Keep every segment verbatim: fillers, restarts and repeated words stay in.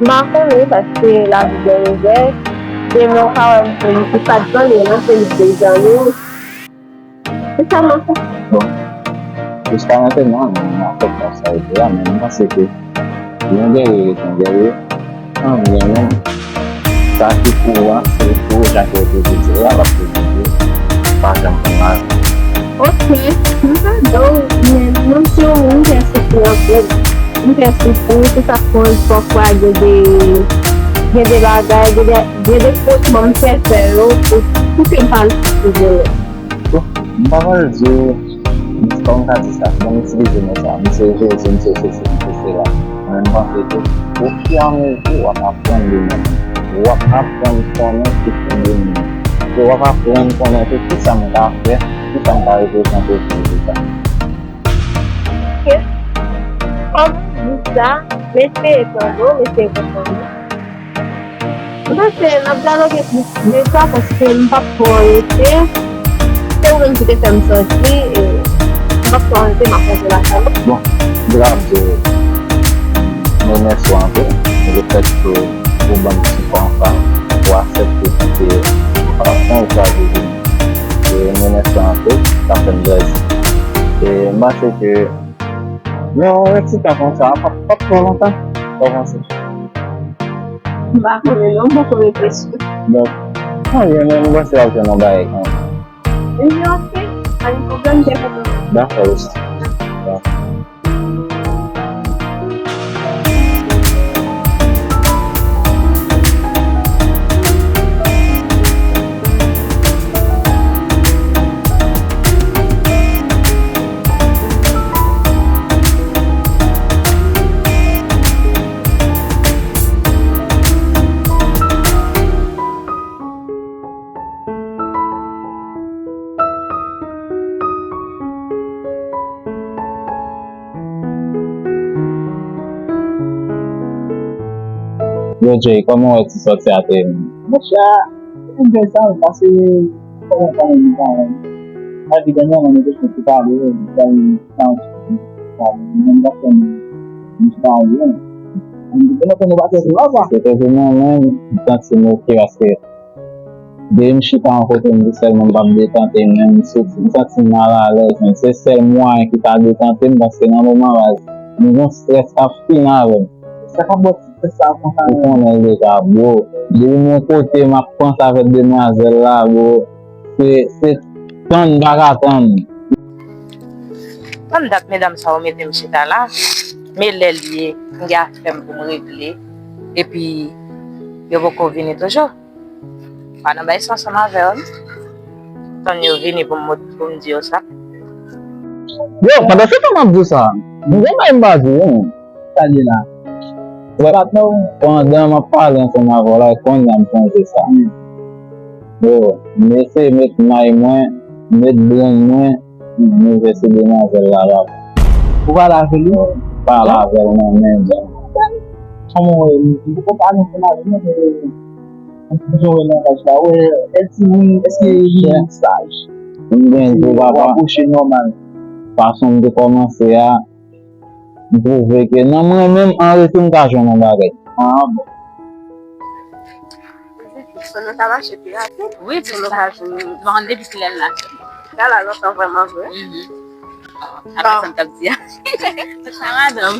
M pa konnen, paske lavi gen revè. Demen w ka wè m pou li pou kat zanmi, nan se li de zanmi. Se sa m ap fè. Bon, jiska mentnan, m ap fè konsa ete a, men m panse ke yon geri ret yon geri. An, men menm, sa ki pou an, se pou jan ke yo te di a, l ap te di, pa janm konn la. Ok, m tande w, men m se yon moun ki ensisti anpil. M ensisti, se sa k koz pafwa gen de, gen de bagay, gen de, gen de fotman m fè fè yo, pou, pou ke m pa l sou yo. Bon, m pa pral di w, kòman m ka di sa, bon, m itilize mo sa, m se Jezi, m se sesi, m se sela. Men m panse ke ofiramezi w ap aprann li menm, w ap aprann konnen ki pou li menm. E w ap aprann konnen tou kisa m ka fè, kisa m ka reprezante pou li sa. Ok. Kòm w di sa, m eseye tande w, m eseye konprann ou. M panse n ap dyaloge plis de sa paske m p ap twò rete. Se ou menm ki te fè m santi, e m p ap twò rete, m ap rete lakay mwen. Bon, m te ka di w, m remèsye w anpil, lefètke ou ban m ti tan sa, ou aksepte kite, euh, tan ou chwazi vini. E m remèsye w anpil, sa fè m plezi. E m panse ke, men yon ti tan konsa, p ap, p ap twò lontan, sa w panse? M pa konnen non, m poko reflechi. Donk, mwen menm, m panse w ap jwenn yon bagay kanmenm. Ebyen, ok. Pa gen pwoblèm, m te kontan. Dakò, wi. Dakò. Yo, Jay, kòman w wè ti sòti a te ye menm? Monchè, se bèl sa, pase kòman kòman nou pa wè. Sa di dènyèman nou te sot pale, li bay tan, menm pa fè nou pale. Mwen te konn nou pa fè sou la sa. Se te vin nan men, m santi m oke, paske depi m chita yon kote, m di sèlman m p ap detante, men m soti, m santi m malalèz, men se sèl mwayen ki ka detante m, paske nan moman la, m gon estrès k ap fin avè m. Sa k ap ba w ti estrès sa a konsa? Ou konnen l deja, bro. Depi m yon kote, m ap panse avèk demwazèl la, bro. Se, se tann m pa ka tann. Tann dat medam sa yo mete m chita la, men lè l ye, m gen afè m pou m regle, epi yo poko vini toujou. Pa nan bay sa ansanm avè yo, non. Tann yo vini pou m, pou m di yo sa. Yo, pandan se tan m ap di sa, m gen bagay m pa di, non. Sa l ye la? Wè, pandan m ap pale ansanm avè w la, kounye a m sonje sa. Yo, m eseye met may mwen, met brenn mwen, m rive sou demwazèl la la. Ou pale avè l, wi? Pale avè l nan men. Kòman w wè li? Ou poko pale ansanm avè l, non, men m bezwen wè langaj la. Wè, èske li, èske li saj? M gen di w, papa, rapwoche nòmal. Fason m te kòmanse a, m twouve ke nan mwen menm, an rete m ka jwenn yon bagay. Ah, bon. Fò nou ta mache pi rapid. Wi, pou nou ka jwenn. Bon, depi kilè l la? Gala lontan vrèman vre. Mhm. Apre sa, m t ap di a. Sa, madanm.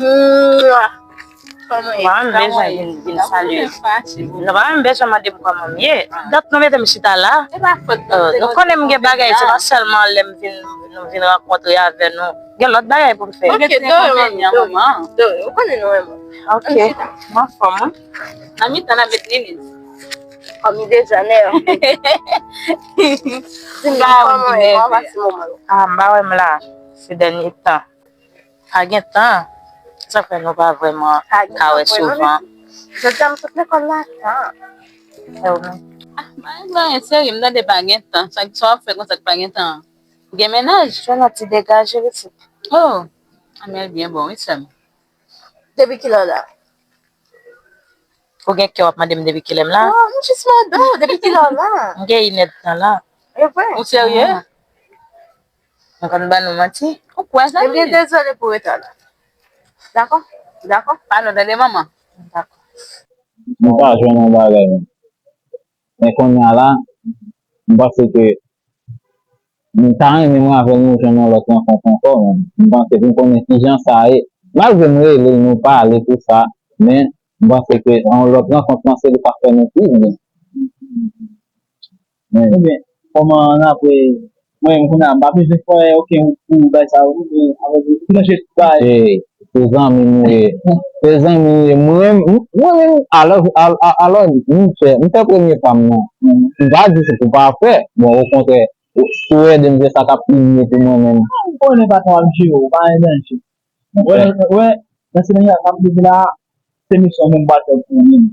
Kòman ye? Mwen menm bezwen vin, vin salye. Non, mwen menm bezwen mande m kòman m ye. Dat nou mete m chita la. E pa fòt nou. Euh, nou konnen m gen bagay, se pa sèlman lè m vin, nou vin rankontre avè nou. Gen lòt bagay pou m fè. Ok, de rien, de rien. Ou konnen nou renmen. Ok, m anfòm, wi. Nan mitan, n ap met Niniz. Kòm li deja nève. Di m kòman e, kòman pase moman yo? Ah, m pa wè m la, se dènye tan. Pa gen tan. Sa fè nou pa vrèman ka wè souvan. Jodi a m sot lekòl la tan. E ou menm? Ah, pa gen anyen serye, m tande pa gen tan. Sa, sa w ap fè konsa k pa gen tan? Ou gen mennaj? Jwenn yon ti degaje pitit. Oh, Amel byen bon, wi, sè m. Depi kilè w la? Ou gen kè w ap mande m depi kilè m la? Non, m jis mande w, depi kilè w la? M gen inèdtan la. E vre? Ou serye? Ah. M konn ban nou manti? Ou kwè sa? Ebyen, dezole pou reta la. Dakò? Dakò? Pa nou tande, manman. Dakò. Nou pa jwenn yon bagay menm. Men kounye a la, m panse ke m ta renmen mwen avè l nou jwenn yon lòt rankont ankò, men m panse pou m konnen kijan sa ye. Malgre m rele l, nou pale, tou sa, men m panse ke yon lòt rankont lan se li k ap fè nou pi byen. Men, ebyen, kòman apre, mwen menm kounye a, m pa bezwen fè okenn wout pou bagay sa yo, men avè, ou ranje tout bagay. Se zanmi nou ye. Se zanmi nou ye. Mwen menm, mwen menm, alò, al- al- alò, m fè, m fè premye pa m nan. M pa di se pou pa fè. Bon, okontrè, si w ede m, se sa k ap pi byen pou mwen menm. M konnen patwon ap jere w, pa gen danje. Wè, wè, nan semèn sa k ap rive la, se misyon mwen m pral fè pou ou menm.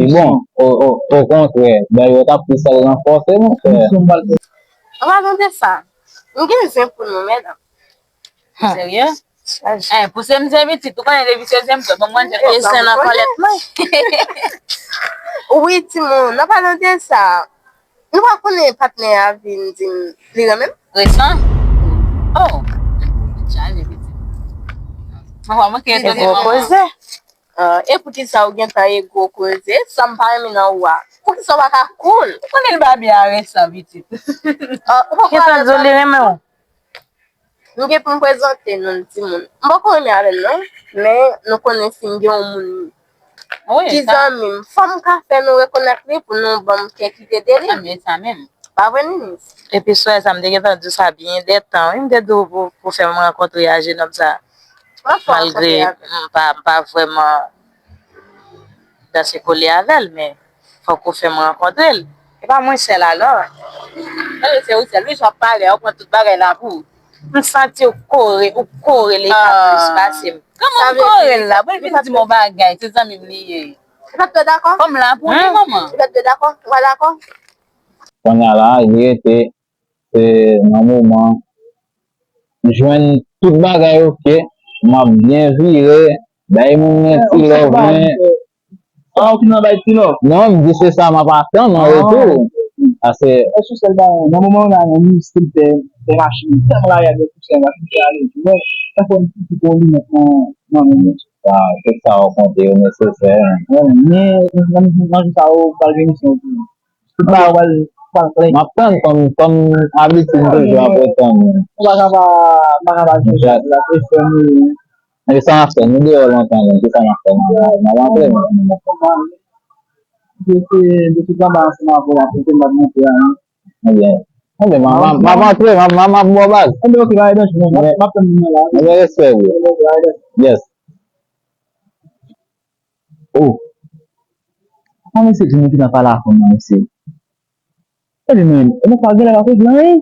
Li bon, o- o- okontrè, dayè w t ap pi sal ranfòse, monchè. Misyon m pral fè. An palan de sa, m gen zen pou nou, medam. Serye? Eh, pouse m se pitit, ou konnen depi se zen m fè, bon, mwen se zen nan kòlèt mwen. Wi, timoun, an palan de sa, nou pa konnen patnè a vin di m li renmen m? Resan? Oh, chaje pitit. Mwen pa manke etone gwo manman. Koze. Ah, e poukisa ou gentan e gwo koze? Sa m pa renmen nan ou a. Poukisa w pa ka cool? Ou konnen l pa byen a Resan, pitit. Ah, ou poko al. Resan di w li renmen w? M gen pou m prezante nou, timoun. M poko renmen avè l, non. Men nou konnen si m gen yon moun ki zanmi m, fò m ka fè nou rekonèt li pou nou ban m kè kite de li. Sa menm. Pa vre, Ninis? Epi, sè sa, m te gentan di w sa byen de tan, wi. M te di w pou, pou fè m rankontre a jenòm sa. Malgre m pa, m pa vrèman danse kole avè l, men fòk ou fè m rankontre l. E pa mwen sèl, alò. Tande, se ou sèl, wi, sa w ap pale a, ou pran tout bagay la pou ou. M santi w kore, ou kore Leyka plis pase m. Kòman m kore l la? Bon, l vin di m yon bagay, se zanmi m li ye. Ou pa t dwe dakò? Fò m la pou li, manman. Ou pa t dwe dakò? Ou pa dakò? Kounye a la, li rete, e, nan moman, jwenn tout bagay oke, m ap byen vire, bay moun nan ti love mwen. Ah, ou ki nan bay ti love? Non, m di se sa m ap atann an retou. Paske. Èske sèl bagay, nan moman w la, nan minis te fè, fè machin, tèlman lari a gen pousè, machin fè ale. Mwen, sa fè m fouti pou yon linèt nan, nan men mwen. Sa, tout sa w konte yo nesesè. Men, nan, nan jou sa yo, pral gen misyon pou mwen. Tout bagay pral, pral klè. M ap tann kòm, kòm abitid m toujou ap ret tann. Ou pa ka pa, pa ka pa jwe la, se fè nou. E sa m ap fè? Nou deyò lontan menm, se sa m ap fè? M ap antre menm. Mwen se, de tout anba ansanm avè w, apre ke m ap monte a, non. Ebyen, ebyen, m ap, m ap antre, m ap, m ap, m ap ba w baz. Ebyen, oke, pa gen danje, non. M ap, m ap tann moun nan la. Ebyen, respè, bro. Ebyen, oke, pa gen danje. Yes. Oh. Kòman mesye di nou ki nan pale a fanm nan, mesye? Epi mwen, e mwen pa genlè pa konprann anyen.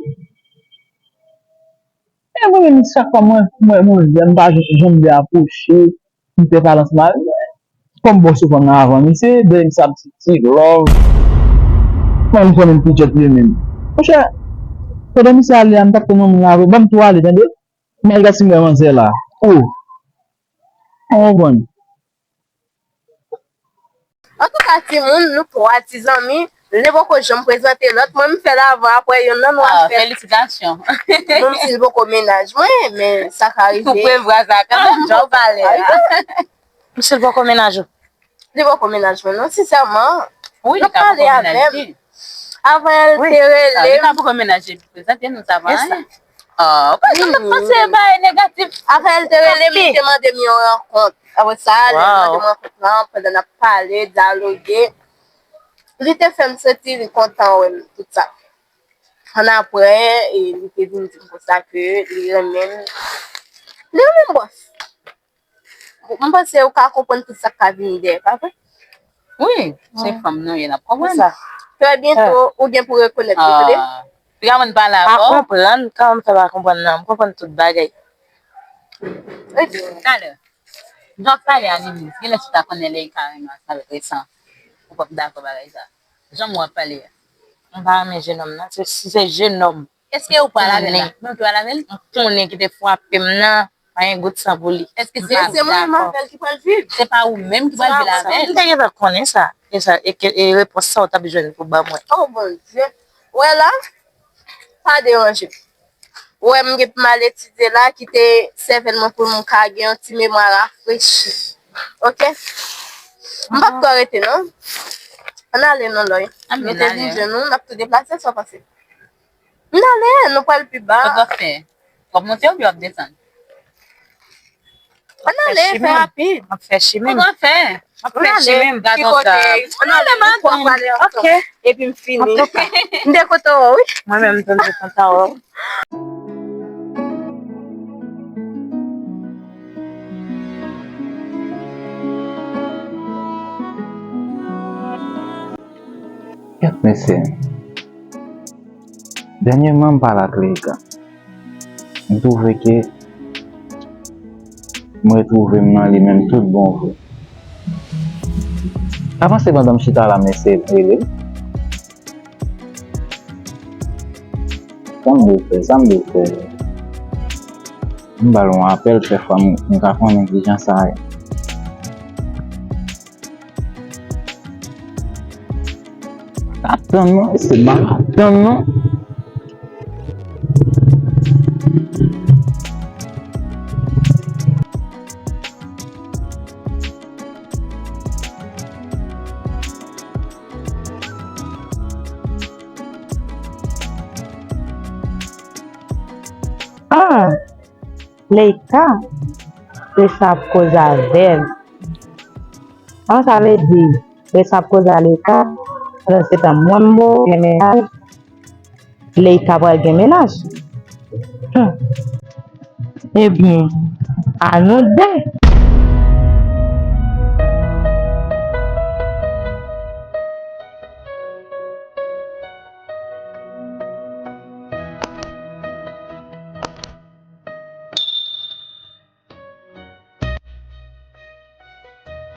E mwen menm, chak fwa mwen, mwen, mwen, m pa janm vle apwoche, m pè pale ansanm avè l. Kòm bon sou fanm nan avan, mesye, dèyè m sa m ti, ti love. Mwen, m konnen m pi djòt li menm. Monchè, pandan misye ale a, m t ap tann yon moun la vre. Ban m tou ale, tande. M al gade si m wè manzè la. Oh. Ou konprann? Antouka, timoun, nou twa ti zanmi, li poko janm prezante lòt. Mwen, m fè l avan, apre youn nan nou a fè l. Felisitasyon. Menm si l poko mennaj mwen, men sa ka rive. Ou pran vwa sa kanmenm, jan w pale a. Misye l poko mennaj ou? Li poko mennaj mwen, non, sensèman. Wi, li ka poko mennaj li. Avan l te rele m. Li ka poko mennaj li, prezante nou sa pa anyen. Ah, ou pa janm ap panse bagay negatif. Avan l te rele m, li te mande m yon rankont. Apre sa, lè l mande m rankont lan, pandan n ap pale, dyaloge, li te fè m santi li kontan wè m, tout sa. Annapre, e, li te vin di m konsa ke li renmen m. Li renmen m, bòs. M panse ou ka konprann tout sa k ka vini dèyè, pa vre? Wi, se fanm nou ye, n ap konprann. Trè byento, ou gen pou rekonèt li, tande. Piga moun pale avè w. Pa konprann, kòman m fè pa konprann nan? M konprann tout bagay. Talè, jan w ap pale a Ninis, genlè si w ta konnen lè li ka renmen ansanm avèk Resan, ou p ap dakò bagay sa. Jan w ap pale a. M pa renmen jenòm nan, se, si se jenòm. Èske ou pral avè l la? Non, ou pral avè l? M konnen ki te frape m nan, pa gen gout san pou li. Èske se ou menm avè l ki pral viv? Se pa ou menm ki pral viv avè l. M te gentan konnen sa. E sa, e ke, e repons sa w t ap jwenn pou ban mwen. Oh, Bondye. Ou wè la, pa deranje m. Ou wè m gen pou m al etidye la, kite sèvèl mwen pou m ka gen yon ti memwa rafrechi. Oke? M p ap twò rete, non. Ann ale, non, Lòy. Mete bouzen nou, n ap tou deplase, sa w panse? Ann ale, nou pral pi ba. Sa w ap fè? W ap monte oubyen w ap desann? Ann ale, fè rapid. M ap fè chimen. Sa w ap fè? M ap fè chimen. Gad yon sa. Ann ale, nou pral ale ansanm. Ok. Epi m fini. Antouka, m te kontan wè w, wi. Mwen menm tou, m te kontan wè w. Kèt mesye. Dènyèman, m pale ak Leïka. M twouve ke m retwouve m nan li menm tout bon vre. Pa panse pandan m chita la, m eseye rele l. Sa m dwe fè, sa m dwe fè. M ba l yon apèl, kèk fwa m, m ka konnen kijan sa ye. Atann non, se pa atann non. Ah, Leïka, se sa ap koze avè l. An, sa vle di, se sa ap koze a Leïka, pandan se tan mwen m bo gen mennaj, Leïka pral gen mennaj. Hmm. Ebyen, a nou de.